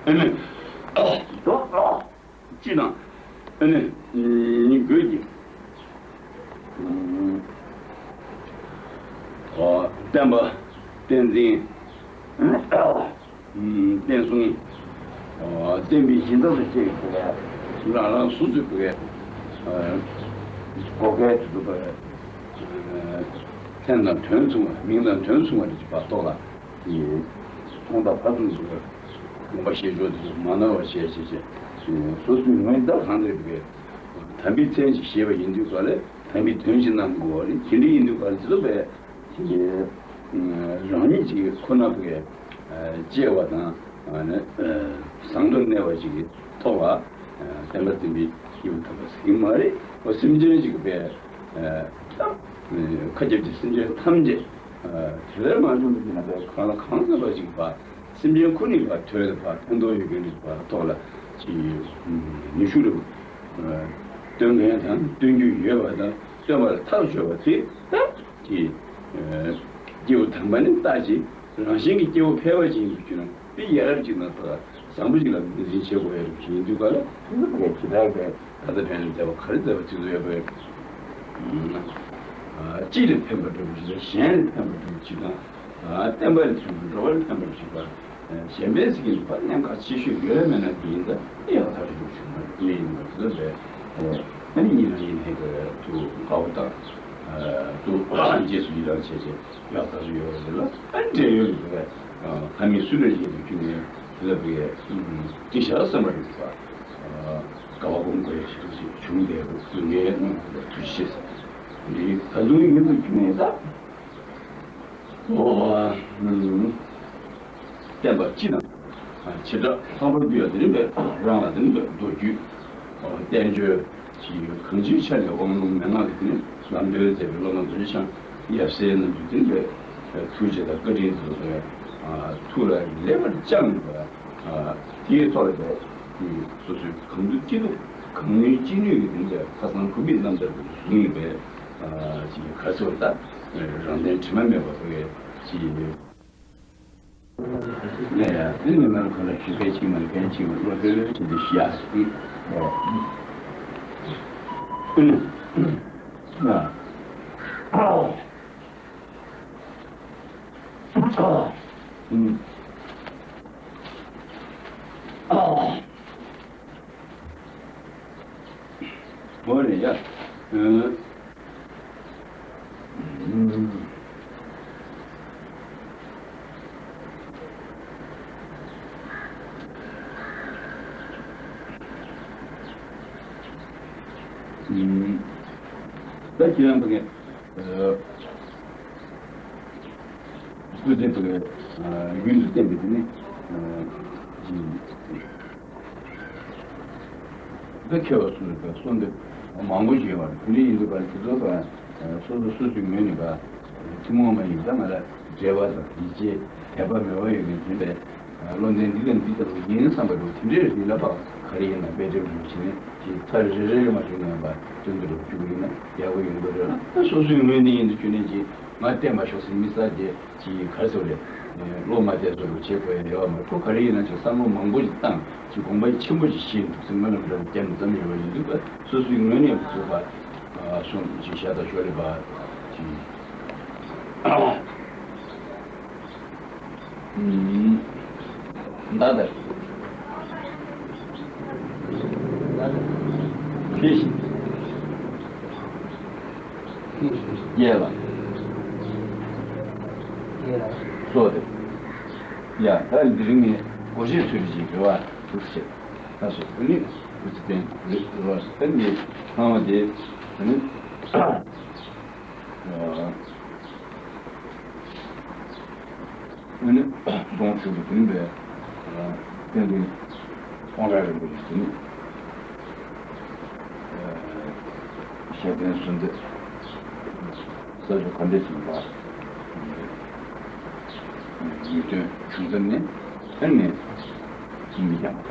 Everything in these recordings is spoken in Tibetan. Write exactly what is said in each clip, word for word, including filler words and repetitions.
ཨ་ནི། ཅི་དང་། ཨ་ནི་ཉིད་དགོས་ཀྱི། ཨ། བསྟན་པ་བསྟན་འཛིན། བསྟན་སྲུང་། བསྟན་པའི་སྦྱིན་བདག་ཏུ་བྱས་ཡོད་པའི། རང་རང་སོ་སོའི་བའི་གོ་སྐལ་དེ་ཚོ་བའི་མཚན་དང་དོན་མཚུངས་པ། མིང་དང་དོན་མཚུངས་པ་རེ་ཅིག་བར་ཐོག་ལ་ཐོག་མཐའ་བར་གསུམ་དུ་དགོངས་པ་བཞེས་ཕྱོགས་དེ་ཚོ་མ་ནོར་བ་བྱས་བྱས་བྱས། སོ་སོའི་ངོས་འདྲ་གང་དེར་བའི་དམ་པའི་མཚན་ཅིག་བཞེས་པ་ཡིན་དུས་ག་ལས། དམ་པའི་དོན་ཞིག་གནང་དགོས་པ་རེད། དེ་འདྲ་ཡིན་དུས་ག་ལས་ཅི་ལ་བའི། དེ་རང་ཉིད་ཀྱི་ཁོ་ན་བའི་གཅེས་པ་དང་ནི་ཟངས་མདོག་གནས་པ་ཅིག་གི་ཐོག་ལ་བསྟན་པ་འཛིན་པའི་སྐྱེས་བུ་དམ་པ་ཟེར་གྱི་མ་རེད། འོ། སེམས་ཅན་ཅིག་བའི་ད་མཁའ་ཁྱབ་ཀྱི་སེམས་ཅན་ཐམས་ཅད་དེ་ལས་མ་བྱུང་བའི་ན་བའི་གང་ལ་གང་འཚམ་པ་ཅིག་བ། སེམས་ཅན་ཁོ་ནའི་བར་དོན་དུ་བར་ཕན་ཐོགས་ཡོད་མཁན་རིགས་པ་ཐོག་ལ་ཅིག་ནུས་ཤུགས་རེ་སྟོན་མཁན་དང་། སྟོན་རྒྱུ་ཡོད་པ་དང་། སྟོན་པ་ལ་ཐག་ཆོད་པ་དེ་ལྟར་གྱི་སྐྱེས་བུ་དམ་པ་ནི་ལྟ་ཅི། རང་བཞིན་གྱི་སྐྱེ་བོ་ཕལ་པ་ཅིག་ཡིན་པར་གྱུར་ན། དེ་ཡ་རབས་ཅིག་ན་ད་བཟང་པོ་ཅིག་ལ་ངོས་འཛིན་བྱེད་དགོས་ཡ་རབས་ཅིག་ཡིན་དུས་ག་ལ། དེ་ལ་བར་ཇི་ལྟར་བའི་ད་ལྟ་ཕན་མཛད་པ་ག་རེ་མཛད་པ་ཅིག་ཡོད་པའི། གཅིག་ལ་ཕན་པ་འགྲུབ་ཅིག་དང་། གཞན་ལ་ཕན་པ་འགྲུབ་ཅིག་དང་། བསྟན་པ་ལ་ཕན་པ། འགྲོ་བ་ལ་ཕན་པ་ཅིག་པ། གཞན་ཕན་ཟེར་གྱི་འདུག་པ། གནད་འགག་ཆེ་ཤོས་ཡོད་མེད་ན་དེ་ཡིན་ད། ཡག་ཐག་རིང་པོ་བྱུང་བ་དེ་ཡིན་པ་དེ་ལ་བས། ཨ་ནི་ཉིན་རང་ཡིན་ཧེ་ག་དུ་དགའ་བོ་དང་། དུ་རྗེས་སུ་ཡི་རང་བྱས་བྱས་ཡག་ཐག་རིང་ཡོད་པ་དེ་ལ། ཨ་ནི་འབྲེལ་ཡོད་ཀྱི་དེ་ལ་ཕ་མའི་བསུ་ལས་ཡིན་དུ་ཁྱོད་ནས་དེ་ལ་བས་ཀྲི་ཤ་བསམ་པ་རིག་པ། དགའ་བ་སྒོམ་དགོས་ཡ་ཞིག་ཏུ་ཞིག་བྱུང་བསྡད་འདུག་དུས་ངའི་སྔོན་དུ་ཐུགས་རྗེ་ཆེ། འདི་ད་དུང་ཡུན་དུ་ཁྱོད་ནས་ད། ཨོ། བསྟན་པ་སྤྱི་དང་། བྱེ་བྲག་ལྷག་པར་དུ་ཡང་དེ་རིང་བས་རང་ལ་དེ་རིང་བས་མདོ་རྒྱུད། བསྟན་བཅོས་ཀྱི་གང་ཅིའི་ཆ་ནས་དབང་ལུང་མན་ངག་གི་དེ་རིང་ལམ་སྟོན་མཛད་པའི་སློབ་མ་རྡོ་རྗེ་འཆང་ཡབ་སྲས་རྣམས་ཀྱི་དེ་རིང་བས་ཐུགས་རྗེ་དང་བཀའ་དྲིན་དུ་བས། ཐུགས་ལ་ལེགས་པར་བཅངས་ཡོད་པ། དེའི་ཐོག་ལ་སོ་སོའི་གང་ཐུབ་ཅི་ཐུབ་གང་ནུས་ཅི་ནུས་ཀྱིས་དེ་འདྲ་ཁ་སང་ཁོ་པའི་རྣམ་ཐར་དུ་བཟུང་ཡོད་པའི་ག་ཚོད་ད་རང་དོན་དྲི་མ་མེད་པ་བོད་ཀྱི། ཡ་ཡ། དེ་ནི་ང་ཁོ་ལ་ཞུ་མཁན་གཅིག་མ་རེད། མཁན་གཅིག་མ་རེད། བློ་གྲོས་ཆེན་པོ་ཞིག་ཡ་ཞིག་ཨོ། ཨ། ཨ། ཨ། འོ་རེད་ཡ། ཨ། ད་ཁྱེད་རང་ཚོ་གི་སྐུ་ཚེ་བོད་རྒྱུན་དུ་བརྟན་པའི་དེ་ནི། ད་མཁས་པ་ཚོས་ཀྱང་གསུངས་ཏེ་མང་པོ་ཞིག་ཡོད་པ་རེད། དེ་འདྲ་ཡིན་དུས་ཀ་དེ་ཚོ་ཀ་སོ་སོ་སོ་སོའི་ངོས་ནས་ཀ་ཐུན་མོང་མ་ཡིན་ད་ང་ལ་འབྲེལ་བ་དང་ཡིད་ཆེས་དད་པ་མོས་པ་ཡོད་མཁན་དེ་འདྲ་བློ་འདི་འདི་དང་འདི་ལྟ་བུ་ཡིན་བསམ་པ་འདྲ་བོ་དེ་འདྲའི་རིགས་ལ་ཕར་ག་རེ་ཡིན་ན་དཔེ་དེབ་འདྲ་བོ་བྱས་ནས་དེ་ཚར་རེ་རེ་རེ་མ་ཞུགས་ན་ཡང་པ་སྟོན་དུ་འགྲོ་བཅུག་གི་ཡིན་ན་ཡག་པོ་ཡོང་གི་རེད། ད་སོ་སོའི་ངོས་ནས་ཡིན་དུས་ཁྱོད་ནས་ཀྱིས་ང་བསྟན་པ་ཤོག་ཟེར་མི་ས་རྗེས། ཅིག་ག་རེ་ཟེར་བ་རེད། བློ་མ་གཏད་བཟོ་འདྲ་བྱེད་དགོས་ཡ་ཡོད་མ་རེད། ཁོ་ག་རེ་ཡིན་ན་ཅིག་བསམ་བློ་མང་པོ་ཞིག་བཏང་ཅིག་དགོངས་པ་ཆེན་པོ་ཞིག་བཞེས་འདུག་ཟེར་སྨོན་ལམ་འདྲ་བོ་བརྒྱབ་ནས་བརྩམས་ཡོད་པ་ཡིན་དུས་སོ་སོའི་ངོས་ནས་བཟོས་པ་གསུངས་ཅིག་ཤ་སྟག་ཤོ་ལེ་པ་ཅིག་ཨུམ། ད་ལྟ་ལྟ་ལྟ་ལེ་ཤི། རྒྱལ་ལ། རྒྱལ་ལ། སོགས་ཏེ། ཡ་ད་འདི་རིང་ནས་སྒོ་འབྱེད་ཚུལ་ཞིག་རེད་བ་འདུག་ཟེར། ད་སོ་ཀུན་ནི་སྐུ་ཚེ་བརྟན་རེད་བ། ད་ནི་ཚང་མ་དེ་ནི། ཨ་ནི་གདོང་ཞུགས་པའི་དེ་ནི་པའི་དཔལ་ལྡན་ཀོང་ཇོ་རིན་པོ་ཆེ་དེ་ནི་ཤེར་ཕན་གསོལ་འདེབས་ས་ཆུ་ག་འདྲ་ཞིག་ལ་ཡུལ་དོན་བྱུང་ཙམ་ནས་ཨ་ནི་མི་འགྱངས་པ།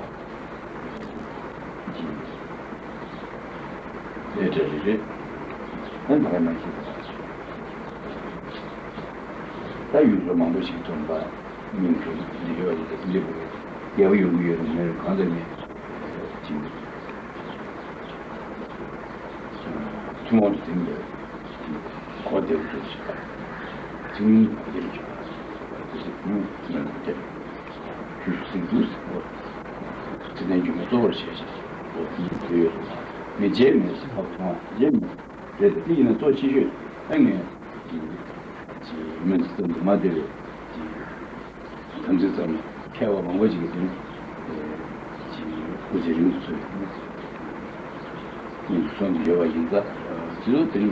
ཨེ་འདྲ་རེད་རེད། ཨ་ད་ག་ནང་བཞིན་ད་ཡུལ་ཚོ་མང་པོ་ཞིག་ཐོན་པ་མིང་གི་འདི་ཡོད་རེད། འདི་རེད། རྒྱལ་པོ་ཡོང་གི་ཡོད་རེད་མེད་རེད། གང་ལྟར་ནས་ཅིག་ཐུན་མོང་དུ་དེང་འདིར་གོ་བདེ་བོ་འདུག་ཅིག་ཚིག་ཉུང་གོ་བདེ་བོ་ཅིག་དེ་ཚོ་ཉུང་མེད་ལ་བདེ། ཆོས་སུ་སེམས་འདུག་ཟེར་བ། ཚེ་བརྟན་སྒྱུ་མའི་གཙོ་བོར་བྱས་ཤིང་། འོ་དེ་ཡི་དོན་ཡོད་དོ། མི་བརྗེད་མེད་ཟེར་ཁ་བ་ཐོང་བ་བརྗེད་མེད་རེད་དེ། དེ་ཡིན་ན་གཙོ་ཆེ་ཤོས་ཨ་ནི་ཅིག་སྨོན་ཚིག་ཙམ་དུ་མ་བསྡད་པའི་ཅིག་དམ་ཚིག་ཙམ་ནས་མཁས་པ་མང་པོ་ཅིག་གིས་དེ་ནི་ཅིག་སྐུ་ཚེ་རིང་དུ་གསོལ་བའི་སྙིང་དུ་གསོལ་གྱི་ཡོད་པ་ཡིན་ཙང་། དེ་ཚོ་དེ་ནི་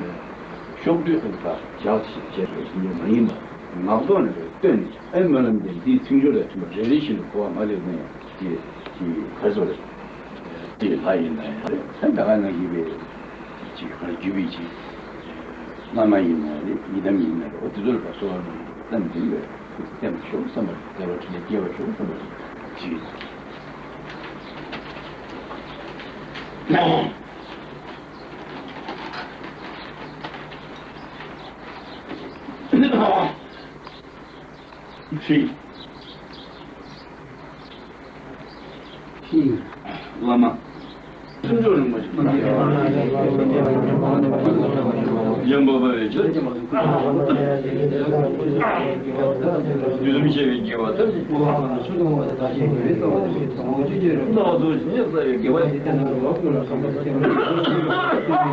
ཤོག་དྲིལ་ཨ་ནི་ད་ཞག་ཅིག་བྱས་པའི་ཞིང་ལས་མ་ཡིན་པ་ངག་ཐོག་ནས་བཏོན་ནས། ཨེ་སྨོན་ལམ་འདི་འདིའི་ཚིག་སྦྱོར་ལ་མཐུན་པ་རེ་རེ་བཞིན་དུ་གོ་བ་མ་ལེགས་ན་ཡང་དེ་དེ་ག་རེ་ཟེར་རེད། དེ་ལྷ་ཡིན་ན་ཡང་རེད། ད་ད་ག་ནང་བཞིན་པའི་ཅིག་ག་རེ་བརྒྱུད་པའི་ཅིག་བླ་མ་ཡིན་ན་རེད། ཡི་དམ་ཡིན་ན་རེད། འོ་དེ་ཚོ་ལ་གསོལ་བ་བཏབ་ནས་དེ་ལ་ཐུགས་བརྟན་པར་ཤོག་བསམ་པ་རེད། བདེ་བ་འཕྲིན་ལས་རྒྱས་པར་ཤོག་བསམ་པ་རེད། ཅིག་ཧྲཱིཿ་ཧྲཱིཿ་བླ་མ། ཐུན་འཇོག་རིན་པོ་ཆེ། ཡང་འབབ་པ་བས་ཆོས་ཀྱི་མ། དུས་གསུམ་གཤེགས་པའི་རྒྱལ་བ་ཐམས་ཅད། རྟག་ཏུ་ཞི་བའི་རྩ་བའི་དགེ་བ་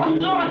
ཡི།